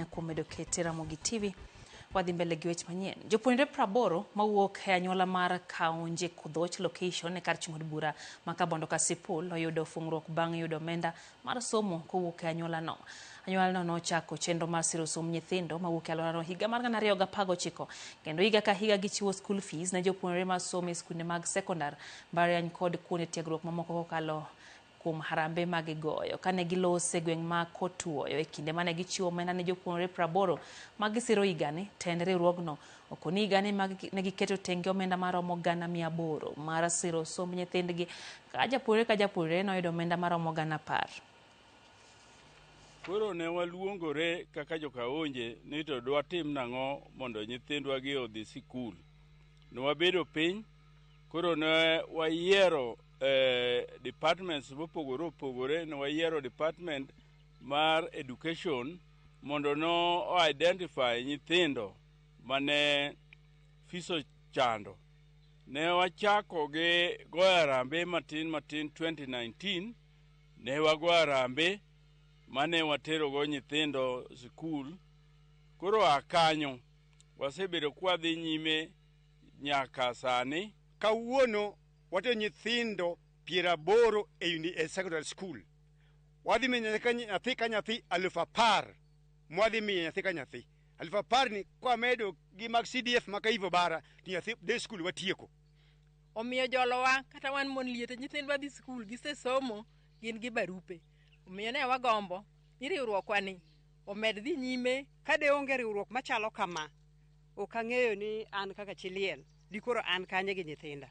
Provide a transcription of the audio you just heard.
Kuom medo kete Ramogi TV. Wadhi mbele gi weche manyien. Jopuonjre 80 mawuok e anyuola mar Kaunje Kudhoch location e kar chung' od bura ma Kabondo Kasipul oyudo fung'ruok bang' yudo omenda mar somo kowuok e anyuolano. Anyuolano nochako chenro mar siro somb nyithindo mawuok e alworano higa mar 2019 kendo higa ka higa gichiwo school fees ne jopuonjre masomo e skunde mag sekondar, mbalariany kod kuonde tiegruok mamoko kokalo kuom harambe ma gigoyo. Kane gilose e gweng' ma Kotuoyo e kinde mane gichiwo omenda ne jopuonjre 80 ma gisiro higani, tend riwruogno okoni higani ne giketo tenge omenda maromo 800,000 mar siro somb nyithindgi ka japuonjre ka japuonjre noyudo omenda maromo 10,000. Koro ne waluongore kaka jokaonje ni to dwatim nang'o mondo nyithindwa gi odhi sikul. Ne wabedo piny, koro ne wayiero departments mopogore opogore, ne wayiero department mar education mondo no identify nyithindo mane fees ochando. Ne wachako gi goyo harambee matin matin 2019, ne wagoyo harambee mane waterogo nyithindo sikul. Koro a kanyo wasebedo kwadhi nyime nyaka sani. Kawuono watero nyithindo 80 e secondary school. Wadhi miyo nyathi ka nyathi 10,000. Mwadhi miyo nyathi ka nyathi 10,000 ni kwamedo gi mag CDF ma Kaivo Bara to nyathi day school watieko. Omiyo jolowa kata wan mon liete nyithindwa dhi skul gisesomo gin gi barupe. Omiyo ne wagombo ni riwruokwa ni omed dhi nyime. Ka de onge riwruok machalo kama, ok ang'eyo ni an kaka chi liel, dikoro an kanye gi nyithinda.